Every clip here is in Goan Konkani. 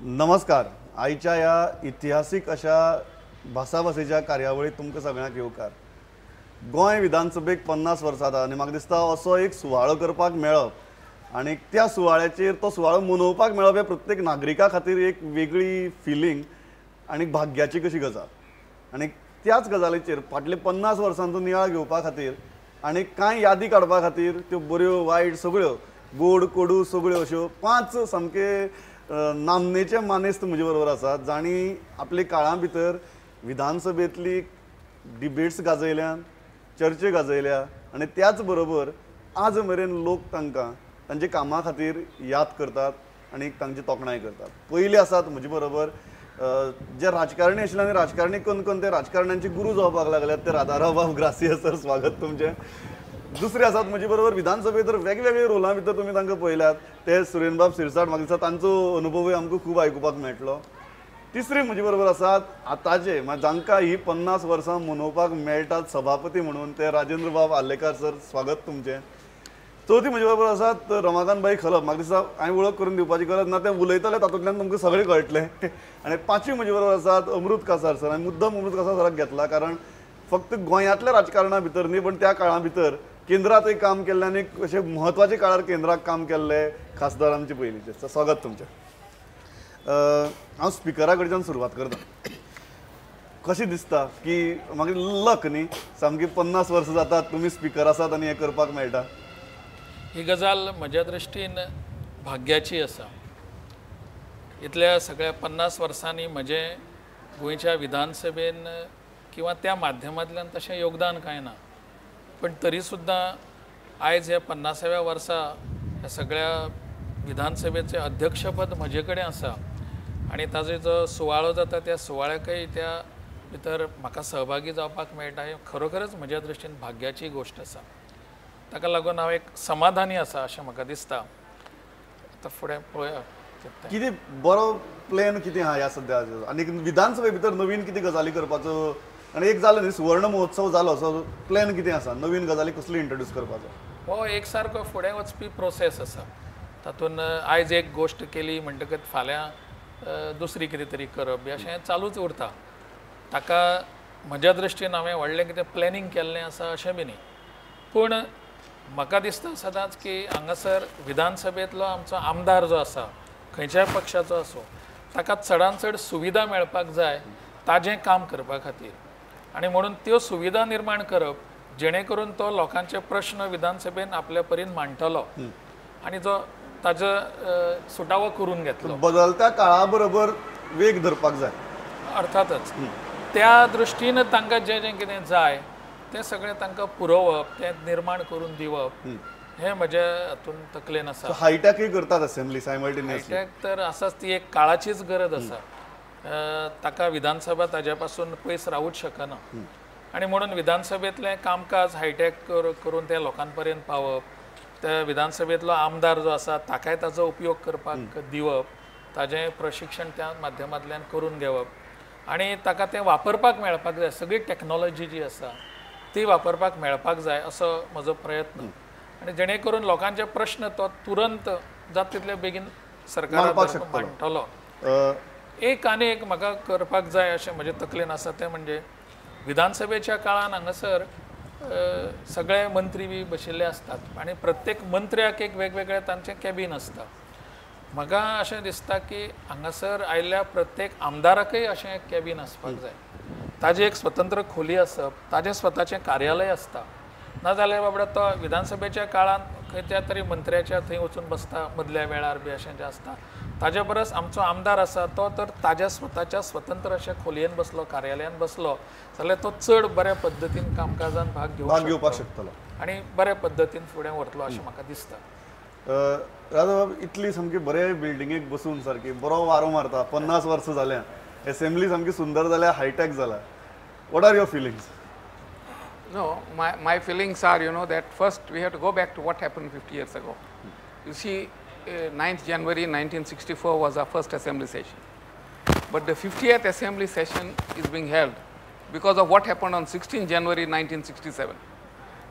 नमस्कार. आयच्या ह्या इतिहासीक अशा भासाभासेच्या कार्यावळीत तुमकां सगळ्यांक येवकार. गोंय विधानसभेक 50 वर्सां जाता आनी म्हाका दिसता असो एक सुवाळो करपाक मेळप आनी त्या सुवाळ्याचेर तो सुवाळो मनोवपाक मेळप हे प्रत्येक नागरिका खातीर एक वेगळी फिलींग आनी भाग्याची कशी गजाल. आनी त्याच गजालीचेर फाटले 50 वर्सांचो नियाळ घेवपा खातीर आनी कांय यादी काडपा खातीर त्यो बऱ्यो वायट सगळ्यो गोड कोडू सगळ्यो अश्यो 5 सामके नामनेचे मानेस्त म्हजे बरोबर आसात जांणी आपले काळा भितर विधानसभेतली डिबेट्स गाजयल्यान, चर्चे गाजयल्या आनी त्याच बरोबर आज मेरेन लोक तांकां तांच्या कामा खातीर याद करतात आनी तांची तोखणाय करतात. पयले आसात म्हजे बरोबर जे राजकारणी आशिल्ले आनी राजकारणी करून करून ते राजकारण्यांचे गुरू जावपाक लागल्यात ते राधाराव बाब ग्रासिया सर, स्वागत तुमचें. दुसरे आसात म्हजे बरोबर विधानसभे भितर वेगवेगळे रोलां भितर तुमी तांकां पळयल्यात ते सुरेनबाब सिरसाट, म्हाका दिसता तांचो अनुभवूय आमकां खूब आयकुपाक मेळटलो. तिसरे म्हजे बरोबर आसात आतांचे जांकां ही 50 वर्सां मनोवपाक मेळटात सभापती म्हणून ते राजेंद्रबाब आर्लेकार सर, स्वागत तुमचें. चवथी म्हजे बरोबर आसात रमाकांत भाई खलप, म्हाका दिसता हांवें वळख करून दिवपाची गरज ना, ते उलयतले तातूंतल्यान तुमकां सगळें कळटलें. आनी पांचवी म्हजे बरोबर आसात अमृत कासार सर. हांवें मुद्दम अमृत कासार सराक घेतला कारण फक्त गोंयांतल्या राजकारणा भितर न्ही पण त्या काळा भितर केंद्रातय काम केल्लें आनी अशें म्हत्वाच्या काळार केंद्राक काम केल्ले खासदार आमचे पयलींचे, स्वागत तुमचें. हांव स्पिकरा कडच्यान सुरवात करता. कशें दिसता की मागीर लक न्ही, सामकी 50 वर्सां जातात तुमी स्पिकर आसात आनी हें करपाक मेळटा? ही गजाल म्हज्या दृश्टीन भाग्याची आसा. इतल्या सगळ्या 50 वर्सांनी म्हजें गोंयच्या विधानसभेन किंवा त्या माध्यमांतल्यान तशें योगदान कांय ना, पण तरी सुद्दां आयज ह्या 50व्या वर्सा ह्या सगळ्या विधानसभेचें अध्यक्षपद म्हजे कडेन आसा आनी ताजो जो सुवाळो जाता त्या सुवाळ्याकय त्या भितर म्हाका सहभागी जावपाक मेळटा हें खरोखरच म्हज्या दृश्टीन भाग्याची गोश्ट आसा. ताका लागून हांव एक समाधानी आसा अशें म्हाका दिसता. आतां फुडें पळोवया कितें बरो प्लॅन कितें आहा ह्या सद्या आनी विधानसभे भितर नवीन कितें गजाली करपाचो. आनी एक जालें न्ही सुवर्ण महोत्सव जालो, सो प्लॅन कितें आसा, नवीन गजाली कसली इंट्रोड्यूस करपाचो? हो एक सारको फुडें वचपी प्रोसेस आसा. तातूंत आयज एक गोश्ट केली म्हणटकच फाल्यां दुसरी कितें तरी करप बी अशें चालूच उरता. ताका म्हज्या दृश्टीन हांवें व्हडलें कितें प्लॅनिंग केल्लें आसा अशें बी न्ही, पूण म्हाका दिसता सदांच की हांगासर विधानसभेंतलो आमचो आमदार जो आसा खंयच्याय पक्षाचो आसूं ताका चडान चड सुविधा मेळपाक जाय ताजें काम करपा खातीर, आनी म्हणून त्यो सुविधा निर्माण करप जेणे करून तो लोकांचे प्रश्न विधानसभेन आपल्या परीन मांडटलो आनी जो ताजो सुटावो करून घेतलो. बदलत्या काळा बरोबर वेग धरपाक जाय. अर्थातच त्या दृश्टीन तांकां जें जें कितें जाय तें सगळें तांकां पुरोवप, तें निर्माण करून दिवप हें म्हज्या हातून तकलेन आसा. हायटॅकय करतात असेंब्ली सायमल्टेनियसली? हायटॅक तर आसाच, ती एक काळाचीच गरज आसा. ताका विधानसभा ताज्या पासून पयस रावूंक शकना आनी म्हणून विधानसभेंतलें कामकाज हायटॅक करून तें लोकां पर्यंत पावप, त्या विधानसभेंतलो आमदार जो आसा ताकाय ताजो उपयोग करपाक दिवप, ताजें प्रशिक्षण त्या माध्यमांतल्यान करून घेवप आनी ताका तें वापरपाक मेळपाक जाय. सगळी टॅक्नोलॉजी जी आसा ती वापरपाक मेळपाक जाय असो म्हजो प्रयत्न, आनी जेणे करून लोकांचे प्रश्न तो तुरंत जाता तितले बेगीन सरकाराक मांडटलो. एक आनी एक म्हाका करपाक जाय अशें म्हजे तकलेन आसा तें म्हणजे विधानसभेच्या काळान हांगासर सगळे मंत्री बी बशिल्ले आसतात आनी प्रत्येक मंत्र्याक एक वेगवेगळें तांचें कॅबीन आसता. म्हाका अशें दिसता की हांगासर आयिल्ल्या प्रत्येक आमदाराकय अशें एक कॅबीन आसपाक जाय, ताजी एक स्वतंत्र खोली आसप, ताजें स्वताचें कार्यालय आसता. नाजाल्यार बाबडो तो विधानसभेच्या काळांत खंयच्या तरी मंत्र्याच्या थंय वचून बसता मदल्या वेळार बी अशें जें आसता. ताजे परस आमचो आमदार आसा तो तर ताज्या स्वताच्या स्वतंत्र अशा खोलयेन बसलो, कार्यालयान बसलो जाल्यार तो चड बऱ्या पद्दतीन कामकाजान भाग घेवपाक शकतलो आनी बऱ्या पद्दतीन फुडें व्हरतलो अशें म्हाका दिसता. राजाबाब, इतली सामकी बरे बिल्डिंगेक बसून सारकी बरो वारो मारता, 50 वर्सां जाल्या, असेंब्ली सामकी सुंदर जाल्या, हायटॅक जाला, what are your feelings? No, my feelings are, you know, that first we have to go back to what happened 50 years ago. You see, 9th January 1964 was our first assembly session. But the 50th assembly session is being held because of what happened on 16 January 1967.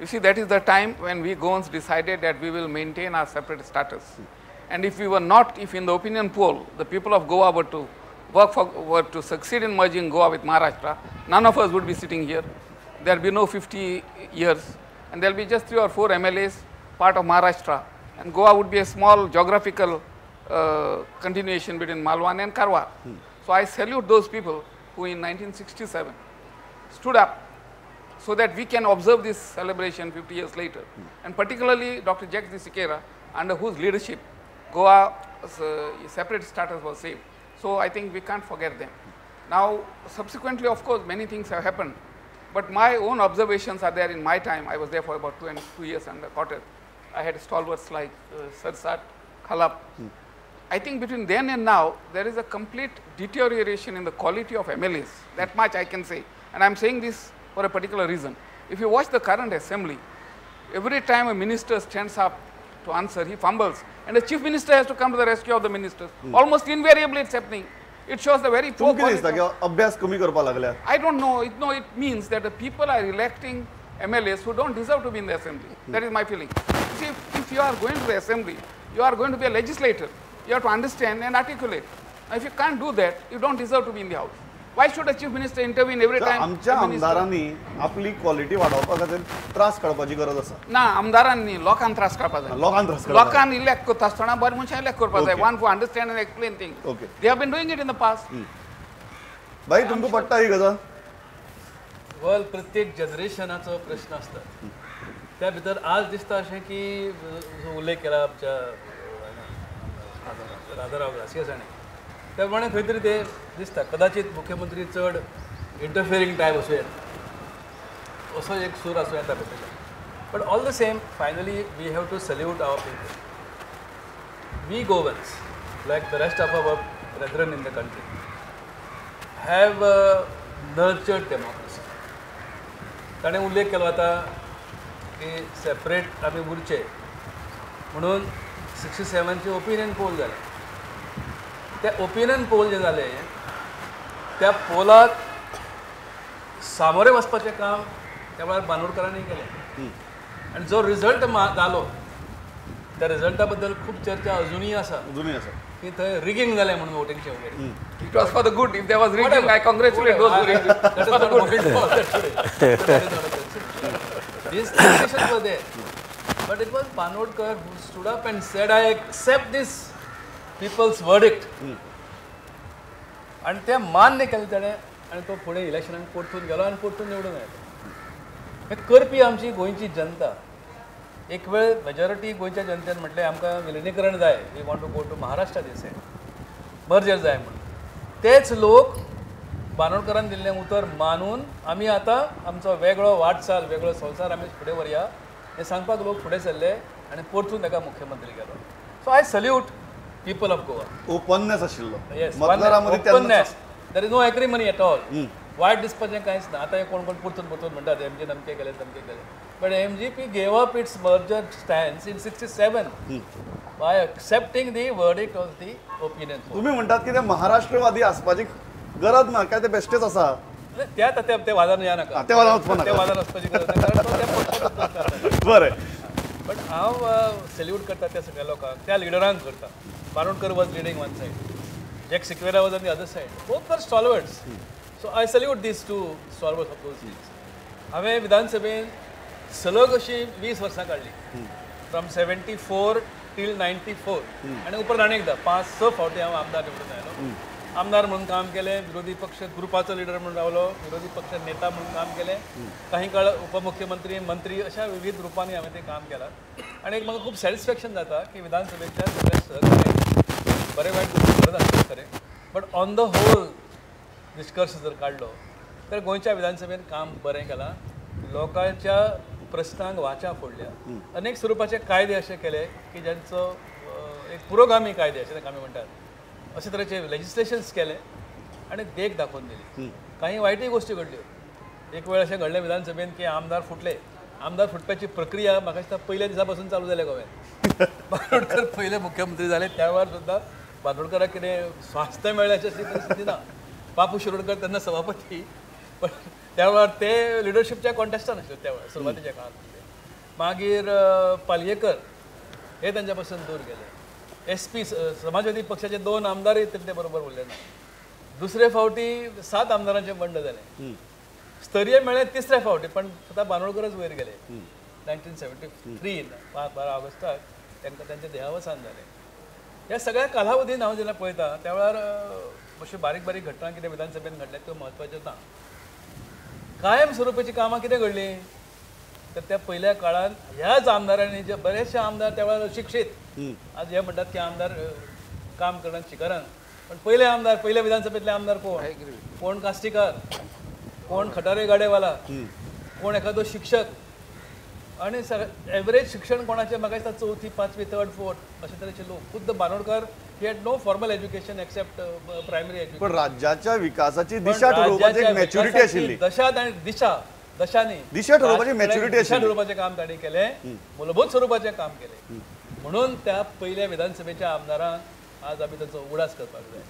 You see, that is the time when we Goans decided that we will maintain our separate status. And if we were not, if in the opinion poll, the people of Goa were to work for, were to succeed in merging Goa with Maharashtra, none of us would be sitting here. There will be no 50 years, and there will be just 3 or 4 MLAs part of Maharashtra, and Goa would be a small geographical continuation between Malwan and Karwar. So I salute those people who in 1967 stood up so that we can observe this celebration 50 years later. And particularly Dr. Jack de Sequeira, under whose leadership Goa's separate status was saved. So I think we can't forget them. Now, subsequently, of course, many things have happened. But my own observations are there in my time. I was there for about 2 years and a quarter. I had stalwarts like Sarsat, Khalap. I think between then and now, there is a complete deterioration in the quality of MLAs. That much I can say. And I am saying this for a particular reason. If you watch the current assembly, every time a minister stands up to answer, he fumbles. And the chief minister has to come to the rescue of the ministers. Almost invariably it's happening. It shows the very poor quality. I don't know. It means that the people are electing MLAs who don't deserve to be in the assembly. That is my feeling. See, if you are going to the assembly, you are going to be a legislator. You have to understand and articulate. Now, if you can't do that, you don't deserve to be in the house. Why should a chief minister intervene every time? आमच्या आमदारांनी आपली क्वालिटी वाडोवपा खातीर त्रास काडपाची गरज आसा. ना, आमदारांनी लोकांक त्रास काडपा जाय. लोकांक त्रास काडपा. लोकांक इलेक्ट करता आसतना बरें मनशां इलेक्ट करपा जाय. One who understand and explain things. Okay. They have been doing it in the past. बाई, तुमकां पडटा ही गजाल? वेल, प्रत्येक जनरेशनाचो प्रश्न आसता. त्या भितर आज दिसता अशें की जो उल्लेख केला आमच्या राजाराव ग्रासियस हाणें, त्या प्रमाणे खंय तरी ते दिसता कदाचित मुख्यमंत्री चड इंटरफियरिंग टायप आसूं येता, असो एक सूर आसूं येता भितर. But all the same, finally we have to salute our people. We Goans, like the rest of our brethren in the country, have nurtured democracy. ताणें उल्लेख केलो आतां की सेपरेट आमी उरचे म्हणून 67 ओपिनियन पोल जालें. त्या ओपिनियन पोल जे जाले त्या पोलाक सामोरे वचपाचें काम त्या वेळार बांदोडकरांनी केलें. आनी जो रिजल्ट जालो त्या रिजल्टा बद्दल खूब चर्चा अजुनूय आसा, अजुनूय आसा की थंय रिगींग जालें म्हणून वोटिंगचें वगैरे. It was for the good. If there was rigging, I congratulate those who rigged it. That is not what it was. These temptations were there. But it was Bandodkar who stood up and said, I accept this people's verdict. आनी तें मान्य केलें ताणें आनी तो फुडें इलेक्शनाक परतून गेलो आनी परतून निवडून आयलो. हें करपी आमची गोंयची जनता. एक वेळ मेजॉरिटी गोंयच्या जनतेन म्हटलें आमकां विलिनीकरण जाय, we want to go to Maharashtra this merger जाय म्हणून. तेच लोक बांदोडकरान दिल्लें उतर मानून आमी आतां आमचो वेगळो वाटचाल, वेगळो संवसार आमी फुडें व्हरया हें सांगपाक लोक फुडें सरले आनी परतून ताका मुख्यमंत्री केलो. So I salute people of Goa. Openness आशिल्लो. Yes, openness. There is no acrimony at all. वायट दिसपाचें कांयच ना. आतां हें कोण कोण परतून परतून म्हणटात एमजी नमके केले तमके केले, but MGP gave up its merger stance in 67 by accepting the verdict of the opinion. तुमी म्हणटात की ते महाराष्ट्रवादी आसपाची गरज ना, काय ते बेस्टेच आसा? त्या ते वादान या नाका, ते वादान वचपा ते वादान वचपाची गरज ना, कारण तो त्या पक्षाचो. बरें, बट हांव सॅल्यूट करता त्या सगळ्या लोकांक, त्या लिडरांक करता. Bandodkar was leading one side, Jack Sequeira was on the other side. Both were stalwarts. So I salute these two stalwarts of those days. हांवें विधानसभेन सलग अशी 20 वर्सां काडली, फ्रॉम 74 टील 94. आनी उपरांत आनी एकदां 5-6 फावटी हांव आमदार निवडून आयलो. आमदार म्हणून काम केलें, विरोधी पक्ष ग्रुपाचो लिडर म्हणून रावलो, विरोधी पक्ष नेता म्हणून काम केलें, काही काळ उपमुख्यमंत्री, मंत्री अशा विविध रुपांनी हांवें तें काम केलां. आनी एक म्हाका खूब सॅटिस्फॅक्शन जाता की विधानसभेच्या सगळ्या सहकार्यान बरें वायट गोश्टी घडत आसतात खरें, बट ऑन the whole निश्कर्श जर काडलो तर गोंयच्या विधानसभेन काम बरें केलां, लोकांच्या प्रस्नांक वाचा फोडल्या, अनेक स्वरुपाचे कायदे अशे केले की ज्यांचो एक पुरोगामी कायदे अशें ताका आमी म्हणटात, अशे तरेचे लेजिस्लेशन्स केले आनी देख दाखोवन दिली. काही वायटूय गोश्टी घडल्यो. एक वेळ अशें घडलें विधानसभेन की आमदार फुटले. आमदार फुटपाची प्रक्रिया म्हाका दिसता पयल्या दिसा पासून चालू जाल्या गोव्यात. बांदोडकर पयले मुख्यमंत्री जाले त्या वेळार सुद्दां बांदोडकराक कितें स्वास्थ्य मेळ्ळें अशी परिस्थिती ना. बापू शिरोडकर तेन्ना सभापती, पण त्या वेळार ते लिडरशिपच्या कॉन्टेस्टान आशिल्ले त्या वेळार सुरवातीच्या काळांत. मागीर पालयेकर हे तांच्या पासून दूर गेले. एस पी समाजवादी पक्षाचे 2 आमदारय ते बरोबर उरले ना. दुसरे फावटी 7 आमदारांचें बंड जालें. स्तरीय मेळ्ळें तिसऱ्या फावटी, पण स्वता बांदोडकरच वयर गेले. 1973 12 ऑगस्टाक तांकां तांचें देहावसान जालें. ह्या सगळ्या कालावधीन हांव जेन्ना पळयता त्या वेळार अश्यो बारीक बारीक घटना कितें विधानसभेन घडल्या त्यो म्हत्वाच्यो ना. कायम स्वरुपाची कामां कितें घडलीं तर त्या पयल्या काळान ह्याच आमदारांनी जे बरेचशे आमदार त्या वेळार अशिक्षीत, आज हे म्हणटात की आमदार काम करण्यात शिकनात, पण पयले आमदार, पयल्या विधानसभेतले आमदार कोण? कोण कास्टीकार, कोण खटारे गाडेवाला, कोण एखादो शिक्षक. आणि एवरेज शिक्षण कोणाचे म्हाका दिसता 4th 5th 3rd 4th अशे तरेचे लोक. खुद्द Bandodkar he had no formal education except primary education. पण राज्याच्या विकासाची दिशा ठरोवपाची एक मॅच्युरिटी आशिल्ली. दशा आणि दिशा, दशानी दिशा ठरोवपाची मॅच्युरिटी दिशा ठरोवपाचें काम तांणी केलें, मूलभूत स्वरुपाचें काम केलें. म्हणून त्या पयल्या विधानसभेच्या आमदारांक आज आमी तांचो उगडास करपाक जाय.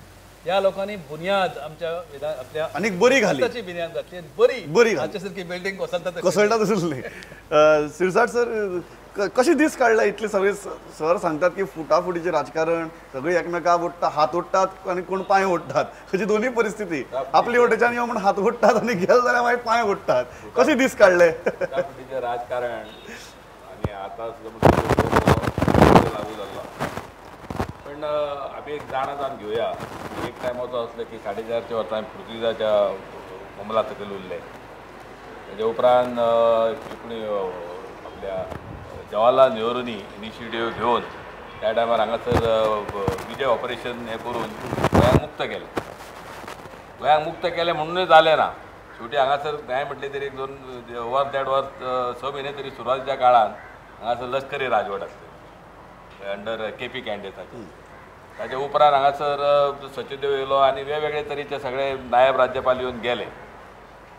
ह्या लोकांनी बुनियाद आमच्या विधान आपल्या आनी बरी घाली, ताची बुनियाद घातली, बरी बरी आमच्या सारकी बिल्डिंग कोसळटा कोसळटा तसली. सिरसाट सर, कशे दीस काडले इतले सगळे? सर सांगतात की फुटाफुटीचें राजकारण, सगळी एकमेकाक ओडटा, हात ओडटात आनी कोण पांय ओडटात, अशी दोन्ही परिस्थिती. आपली वटेच्यान यो म्हण हात ओडटात आनी गेले जाल्यार मागीर पांय ओडटात. कशे दीस काडले? फुटाफुटीचें राजकारण आनी आतां सुद्दां लागू जाल्लो. पण आमी एक जाणा जावन घेवया, एक टायम असो आसलो की 450 वर्सां पुर्तुगीजाच्या अंमला सकयल उरले. तेजे उपरांत आपल्या जवाहरलाल नेहरूंनी इनिशिएटीव घेवन त्या टायमार हांगासर विजय ऑपरेशन हें करून गोंयांक मुक्त केलें. गोंयांक मुक्त केलें म्हणूनय जालें ना, शेवटी हांगासर कांय म्हटलें तरी 1 2 वर्स 1.5 वर्स 6 म्हयने तरी सुरवातीच्या काळान हांगासर लश्करी राजवट आसली अंडर केपी कॅन्डेसाचे. ताच्या उपरांत हांगासर सचिदेव येयलो आनी वेगवेगळे तरेचे सगळे नायब राज्यपाल येवन गेले.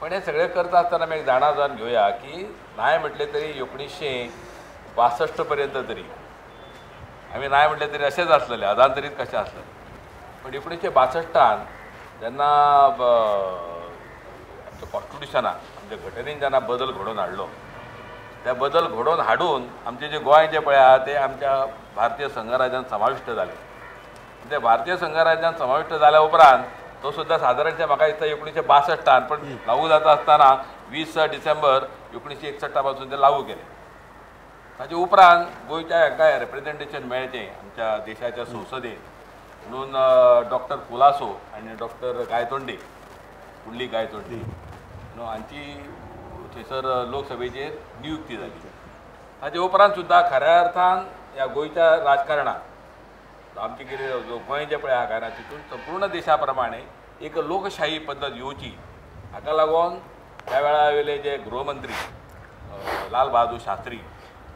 पण हे सगळें करता आसतना आमी एक जाणा जावन घेवया की नाय म्हटलें तरी 1962 पर्यंत तरी आमी नाय म्हटलें तरी अशेंच आसलेलें, अधांतरीत कशें आसलेलें. पण 1962 जेन्ना आमच्या कॉन्स्टिट्युशनान, आमच्या घटनेन जेन्ना बदल घडोवन हाडलो, त्या बदल घडोवन हाडून आमचें जें गोंय जें पळय आहा तें आमच्या भारतीय संघराज्यान समाविश्ट जालें. ते भारतीय संघराज्यान समाविश्ट जाल्या उपरांत तो सुद्दां सादारणशें म्हाका दिसता 1962, पण लागू जाता आसतना 20 डिसेंबर 1961 पासून ते लागू केलें. ताचे उपरांत गोंयच्या हांकां रिप्रेजेंटेशन मेळचें आमच्या देशाच्या संसदेत म्हणून डॉक्टर कुलासो आनी डॉक्टर गायतोंडे, पुंडलीक गायतोंडे न्हू हांची थंयसर लोकसभेचेर नियुक्ती जाली. ताचे उपरांत सुद्दां खऱ्या अर्थान ह्या गोंयच्या राजकारणांत आमचें कितें गोंय जें पळय आहा काय ना तितून संपूर्ण देशा प्रमाणे एक लोकशाही पद्दत येवची हाका लागून त्या वेळा वयले जे गृहमंत्री लाल बहादूर शास्त्री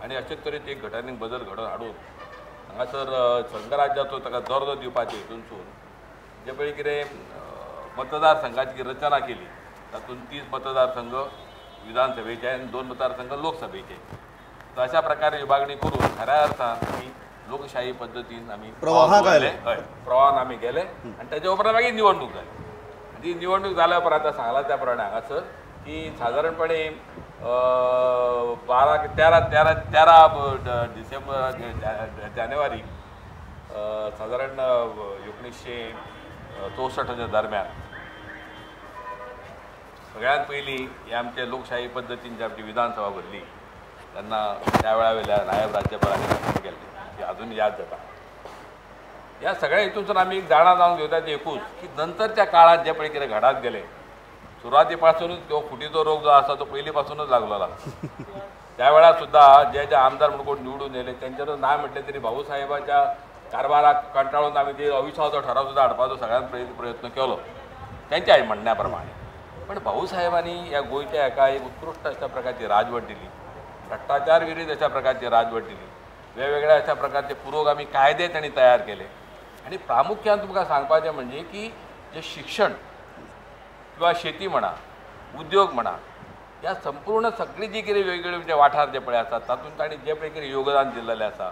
आनी अशेच तरेचे एक घटनेक बदल घडोवन हाडून हांगासर संघराज्याचो ताका दर्जो दिवपाचे हितूनसून जे पळय कितें मतदारसंघाची रचना केली तातूंत 30 मतदारसंघ विधानसभेचे आनी 2 मतदारसंघ लोकसभेचे, तर अशा प्रकारे विभागणी करून खऱ्या अर्थान आमी लोकशाही पद्दतीन आमी प्रवाहाक आयले, प्रवाहान आमी गेले. आनी ताच्या उपरांत मागीर निवडणूक जाली. ती निवडणूक जाल्या उपरांत आतां सांगलां त्या प्रमाणे हांगासर की सादारणपणे 12 13 डिसेंबर जानेवारी सादारण 1964 दरम्यान सगळ्यात पयलीं हे आमचे लोकशाही पद्दतीन जी आमची विधानसभा भरली तेन्ना त्या वेळा वयल्या नायब राज्यपालांनी भाशण केल्लें ती अजून याद जाता. ह्या सगळ्या हितूनसून आमी एक जाणा जावन घेवता ते एकूच की नंतरच्या काळांत जें पळय कितें घडात गेलें सुरवाती पासुनूच तो फुटीचो रोग जो आसा तो पयलीं पासुनूच लागलेलो आसा. त्या वेळार सुद्दां जे जे आमदार म्हणून कोण निवडून येयले तेंच्यानी ना म्हटलें तरी भाऊसाहेबाच्या कारभाराक कंटाळून आमी ते अविश्वासाचो ठराव सुद्दां हाडपाचो सगळ्यान प्रयत्न केलो तेंच्या म्हणण्या प्रमाणे. पण भाऊसाहेबांनी ह्या गोंयच्या हेका एक उत्कृश्ट अशा प्रकारची राजवट दिली, भ्रश्टाचार विरयत अशा प्रकारची राजवट दिली, वेगवेगळ्या अशा प्रकारचे पुरोगामी कायदे तांणी तयार केले. आनी प्रामुख्यान तुमकां सांगपाचें म्हणजे की जें शिक्षण किंवा शेती म्हणा, उद्योग म्हणा, ह्या संपूर्ण सगळी जी कितें वेगवेगळे जे वाठार जे पळय आसात तातूंत तांणी जें पळय कितें योगदान दिल्लें आसा